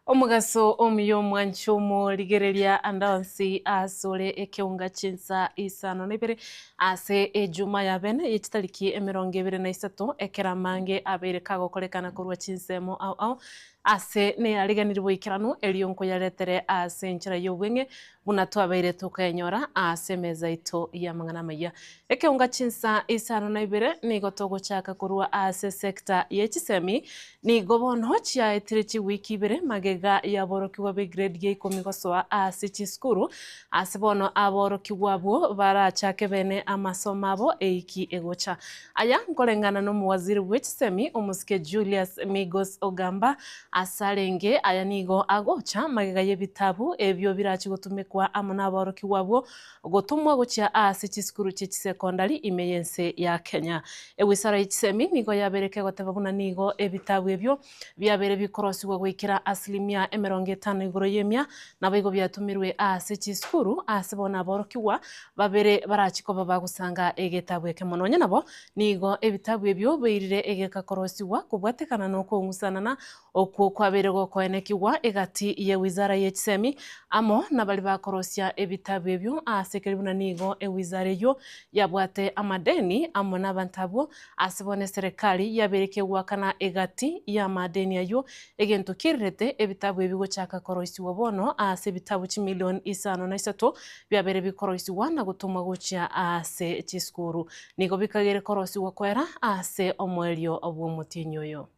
Omogaso omuya omwanche omorigereria ande onsi asore ekeunga chinsa isano na ibere ase ejuma ya bene ye chitariki 23 ekero amange abeire kagokorekana korwa chinsemo ao ao ase neyariganirie boikeranu erio nkoyaretere ase enchera y'obweng'e Buna twabeire tokenyora ase emeza yaito y'amang'ana amayia. Ekeunga chinsa 52 nigo togochaka korwa ase sector ye chisemi, nigo bono chiaetire chiwiki ibere magega y'aborokigwa be grade ya ikomi gosoa ase chisukuru, ase bono aborokigwa abwo barachake bene amasomo abo eiki egocha. Aya nkoreng'ana nomowaziri bwe chisemi omosike Julius Migos Ogamba Asarenge aya nigo agocha magega y'ebitabu ebio birache gotumekwa amo nabaorokigwa abwo gotomwa gochia aase chisukuru chie chisekondari ime y'ense ya Kenya. Ewisara ye chisemi nigo yabeire kegoteba buna nigo ebitabu ebio biabeire bikorosigwa goikera asilimia 50 igoro y'emia naboigo biatomirwe aase chisukuru aase bono aborokigwa babere barachi koba bagosanga egetabu ekemo. Nonya nabo Nigo ebitabu ebio biairire egeka korosigwa kobwatekana nokong'usanana okwo kwabeire gokoenekigwa egati ye wizara ye chisemi amo nabaria bakorosia ebitabu ebio ase ekeri buna nigo ewizara eyio yabwate amadeni amo nabanto abwo ase bono eserekari yabeire kegoakana egati y'amadeni ayio egento kiairerete ebitabu ebi gochaka koroisigwa bono ase ebitabu chimilion isano na isato biabeire bikoroisigwa na gotomwa gochia ase chisukuru. Nigo bikagere korosigwa kwera ase omoerio bw'omotienyi oyo.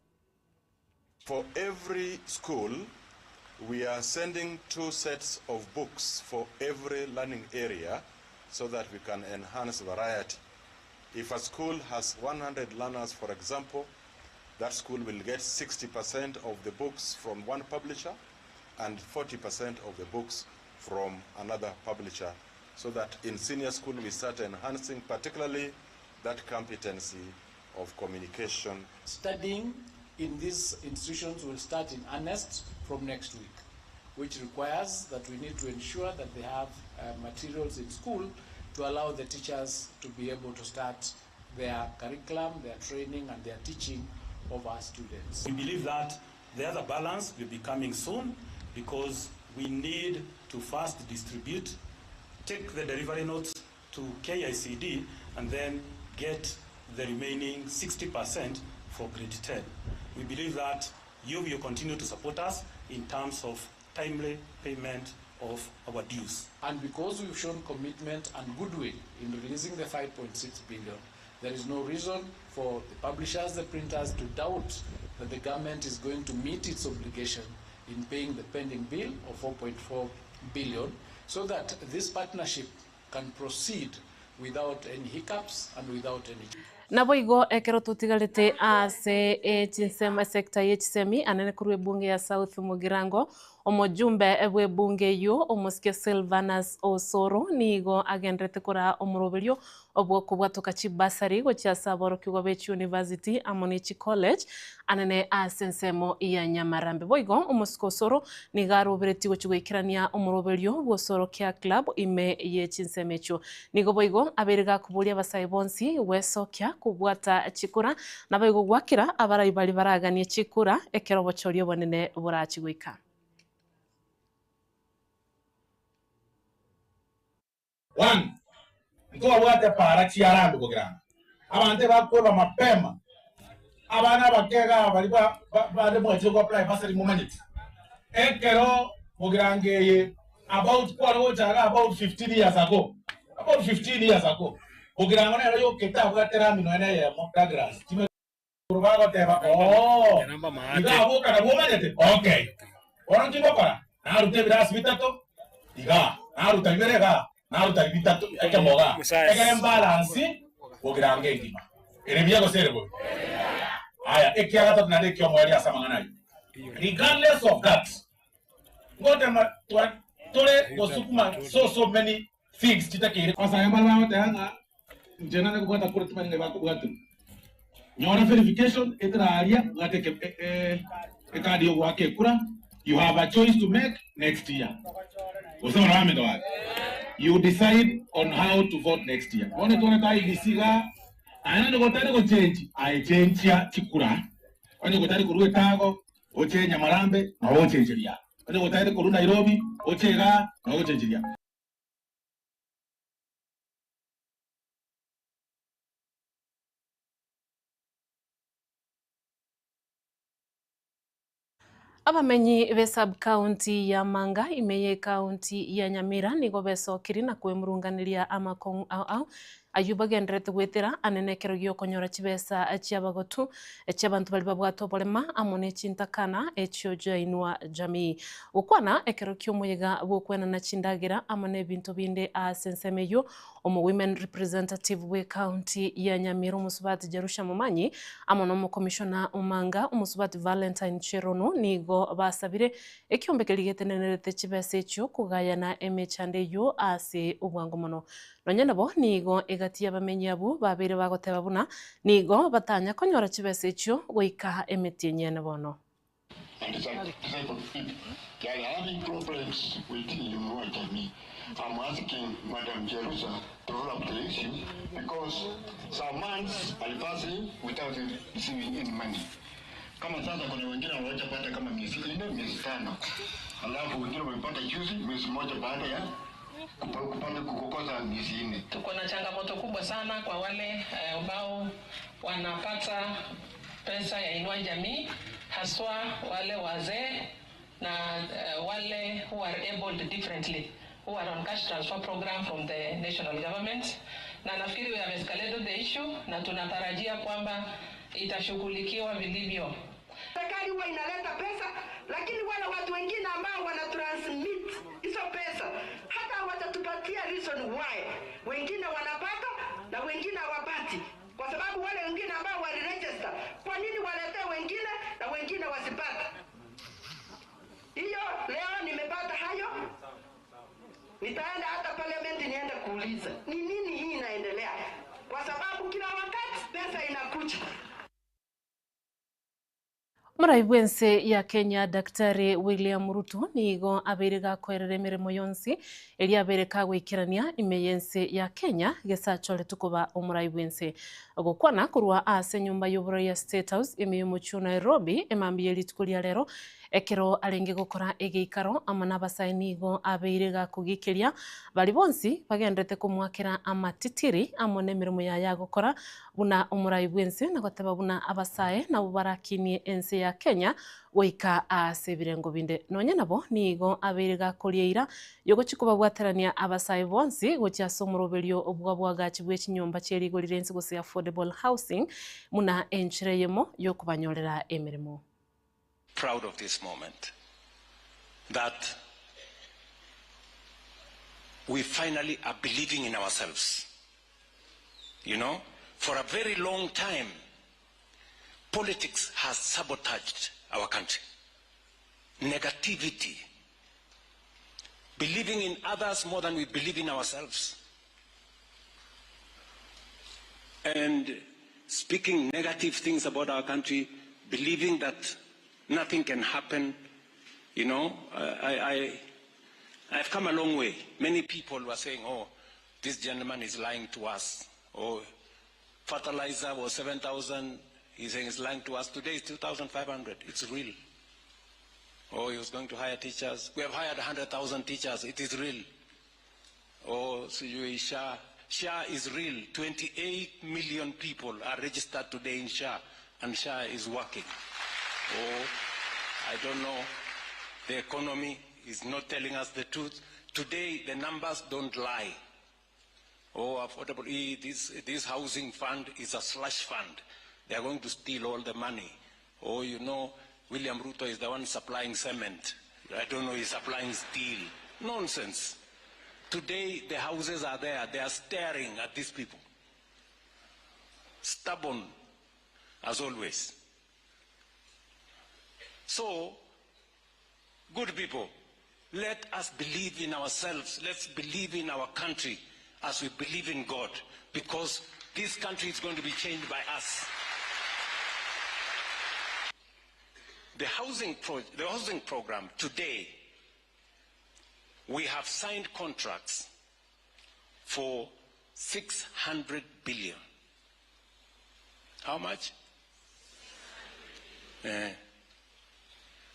For every school, we are sending two sets of books for every learning area so that we can enhance variety. If a school has 100 learners, for example, that school will get 60% of the books from one publisher and 40% of the books from another publisher so that in senior school we start enhancing particularly that competency of communication. Studying in these institutions will start in earnest from next week, which requires that we need to ensure that they have uh, materials in school to allow the teachers to be able to start their curriculum, their training, and their teaching of our students. We believe that the other balance will be coming soon because we need to first distribute, take the delivery notes to KICD, and then get the remaining 60% for grade 10. We believe that you will continue to support us in terms of timely payment of our dues. And because we've shown commitment and goodwill in releasing the 5.6 billion, there is no reason for the publishers, the printers to doubt that the government is going to meet its obligation in paying the pending bill of 4.4 billion so that this partnership can proceed without any hiccups and without any. Naboigo ekero totigarete ase chinsemo esector ye chisemi anene korwa ebunge ya South Mugirango, Omojumbe bw'ebunge eyio omosike Silvanus Osoro nigo agenderete koraa omoroberio obw'okobwatoka chibasari gochia ase aborokigwa be chiuniversity amo ne chicollege anene ase ensemo ya Nyamarambe. Boigo omosike Osoro nigo aroberetie gochia goikerania omoroberio bw'Osoro Care Club ime ye chinsemo echio. Nigo boigo abeire gakoboria abasae bonsi gwesokia kobwata chikura naboigo gwakera abarai baria baraganie chikura ekero obochori obonene borachie goika. One, ntwabwate para chiarambe kogera ng'a abanto ebakweba mapema, abana abake iga baria ba ba bande mwachire go apply bursary momanyeti. Ekero bogirango eye about kware gocha iga about 15 years ago, about 15 years ago, bogirango nero yoka etabwate rami nonya na eyemo Douglas. Igoro bagoteba, Oo, iga aboka nabwo omanyete? Okay. Bono nki ngokora? Naruta ebirasi bitato igaa, naruta bibere igaa, naruta bitato ekemo igaa, egere mbalansi bogirango engima. Ere buya gose ere bobe? Aya, ekia gatato naende eki'omoerio ase amang'ana ayio. Regardless of that, ngotema twa tore gosukuma so so many things chitakeire. Ase aya mbare bagoteba ng'a Inche nare kobwata kura timanye ng'ai bakobwaterwa. Nyora verification etera aria bwate ekadi yogoaka ekura you have a choice to make next year. Gose bana baminto gaki? You decide on how to vote next year. Bono etwarete IEBC igaa naende onye gotari gochenji aye chenchia chikura onye gotari korwa etago. Oche Nyamarambe nabo ogochencheria. Onye gotagete korwa Nairobi oche igaa nabo ogochencheria. Abamenyi be sub-county ya Manga ime y'ecounty ya Nyamira nigo besokirie na kwemurunganeria amakong'u ao ao ayio bagendererete goetera ane nekero giokonyora chibesa chiabagotu chiabanto baria babwate oborema amo ne chintakana echio jainwa jamii. Gokwana ekero kiomoyega bwokwenana chindagera amo nebinto binde ase ensemo eyio Omo Women Representative bwe county ya Nyamira omosubati Jerusha Momanyi amo na omokomishona Omanga omosubati Valentine Cherono nigo basabire ekiombe keria getenenerete chibesa echio kogayana emechando eyio ase obwango mono. Nonya nabo nigo egati y'abamenyi abwo babeire bagoteba buna nigo batanya konyora chibesa echio goika emetienyi ene bono. And disabled people. They are having problems with Inua Jamii. I'm asking Madam Jerusa to roll up the issue because some months are passing without receiving any money. Kama sasa kuna wengine hawajapata kama miezi nne, miezi tano, alafu wengine wamepata juzi mwezi mmoja baada ya kupata kukosa miezi nne. Tuko na changamoto kubwa sana kwa wale ambao wanapata pesa ya Inua Jamii, haswa wale wazee na wale who are abled differently who are on cash transfer program from the national government, na nafikiri we have escalated the issue na tunatarajia kwamba itashughulikiwa vilivyo. Serikali huwa inaleta pesa, lakini wale watu wengine ambao wana transmit hizo pesa hata hawatatupatia reason why wengine wanapata na wengine hawapati, kwa sababu wale wengine ambao waliregister, kwa nini waletee wengine na wengine wasipate? Hiyo leo nimepata hayo, nitaenda hata parliament niende kuuliza ni nini hii inaendelea, kwa sababu kila wakati pesa inakuja. Omorai bw'ense ya Kenya Daktari William Ruto nigo abeire gakoerera emeremo yonsi eria abeire kagoikerania ime y'ense ya Kenya gesachoretwe koba omorai bw'ense. Gokwana korwa ase enyomba y'oborai ya State House ime y'omochie o Nairobi emambia ye rituko ria rero ekero arenge gokora egeikaro amo n'abasae nigo abeire gakogikeria baria bonsi bagenderete komoakera amatitiri amo n'emeremo yaye agokora buna omorai bw'ense na goteba buna abasae nabwo barakinie ense ya Kenya goika ase ebirengo binde. Nonya nabo nigo abeire gakoria eira yogochia kobabwaterania abasae bonsi gochia ase omoroberio bw'oboagachi bwe chinyomba chie rigori ri'ense gose affordable housing buna enchera eyemo yokobanyorera emeremo. Proud of this moment that we finally are believing in ourselves. You know, for a very long time, politics has sabotaged our country. Negativity, believing in others more than we believe in ourselves, and speaking negative things about our country, believing that nothing can happen. You know, I've come a long way. Many people were saying, oh, this gentleman is lying to us. Oh, fertilizer was 7,000. He's saying he's lying to us. Today it's 2,500. It's real. Oh, he was going to hire teachers. We have hired 100,000 teachers. It is real. Oh, sijui SHA. SHA is real. 28 million people are registered today in SHA, and SHA is working. Oh, I don't know. The economy is not telling us the truth. Today, the numbers don't lie. Oh, affordable, this housing fund is a slush fund. They are going to steal all the money. Oh, you know, William Ruto is the one supplying cement. I don't know, he's supplying steel. Nonsense. Today, the houses are there. They are staring at these people. Stubborn, as always. So, good people, let us believe in ourselves. Let's believe in our country as we believe in God, because this country is going to be changed by us. The housing program today, we have signed contracts for 600 billion. How much?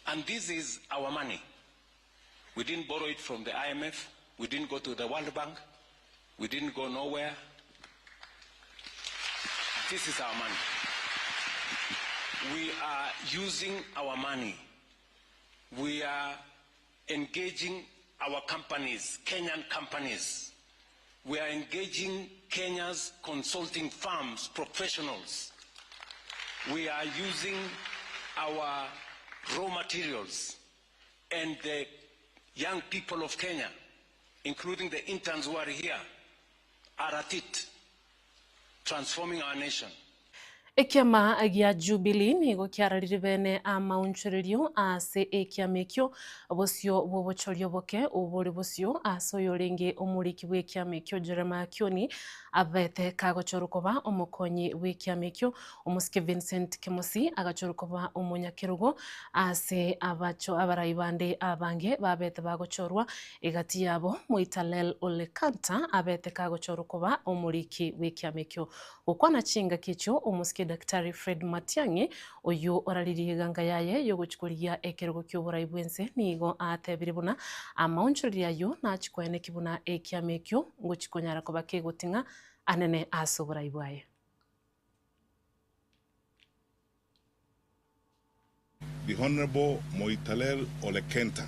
And this is our money. We didn't borrow it from the IMF. We didn't go to the World Bank. We didn't go nowhere. This is our money. We are using our money. We are engaging our companies, Kenyan companies. We are engaging Kenya's consulting firms, professionals. We are using our raw materials and the young people of Kenya, including the interns who are here, are at it, transforming our nation. Ekiama gia Jubilee nigo kiararire bene amaunchorerio ase ekiama ekio bosio bw'obochoria oboke obore bosio ase oyorenge omoriki bw'ekiama ekio Jeremiah Kioni abete kagochorwa koba omokonyi bw'ekiama ekio omosike Vincent Kemosi agachorwa koba omonyakerogo ase abacho abarai bande abange babete bagochorwa egati yabo Moitalel Ole Kanta abete kagochorwa koba omoriki bw'ekiama ekio Gokwana chingaki echio, omosike Daktari Fred Matiang'i, oyio oraririe eganga yaye y'ogochia korigia ekerogo ki'oborai bw'ense, nigo atebire buna amaonchoreria ayio nachie koeneki buna ekiama ekio ngochia konyara koba kegoting'a anene ase oborai bwaye. The Honourable Moitalel Ole Kenta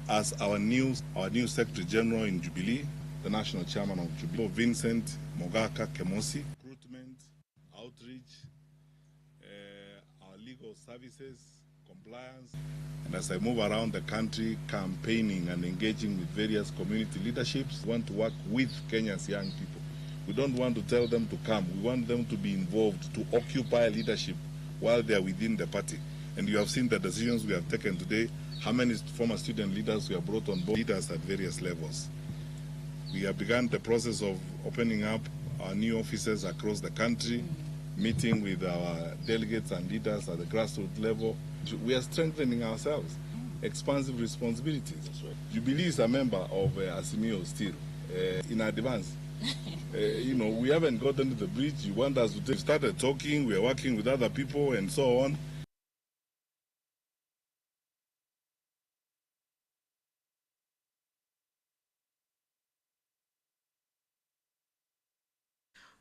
as our new our new Secretary General in Jubilee, the National Chairman of Jubilee, Vincent Mogaka Kemosi. Recruitment, outreach, uh, our legal services, compliance. And as I move around the country campaigning and engaging with various community leaderships, we want to work with Kenya's young people. We don't want to tell them to come. We want them to be involved, to occupy leadership while they are within the party. And you have seen the decisions we have taken today, how many former student leaders we have brought on board, leaders at various levels. We have begun the process of opening up our new offices across the country, meeting with our delegates and leaders at the grassroots level. We are strengthening ourselves, expansive responsibilities. Right. Jubilee is a member of Azimio still, in advance. You know, we haven't gotten to the bridge. You want us to take, started talking, we are working with other people and so on.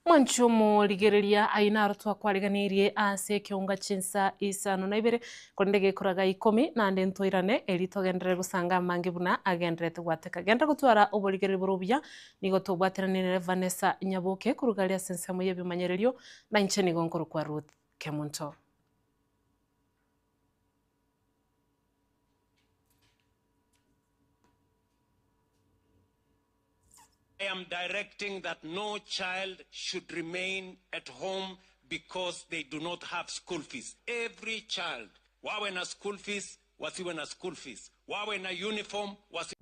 Mwanche omorigereria ayio naro twakwariganirie ase ekeunga chinsa isano na ibere, korende gekoraga ikomi, naende ntoirane, erio togenderere gosanga amange buna agendererete gwateka. Genderera gotwara oborigereria bore obuya, nigo tobwateranire nere Vanessa Nyaboke koruga aria ase ensemo y'ebimanyererio, na inche nigo nkorokwa Ruth Kemunto. I am directing that no child should remain at home because they do not have school fees. Every child, wawe na school fees, wasiwe na school fees, wawe na uniform, wasiwe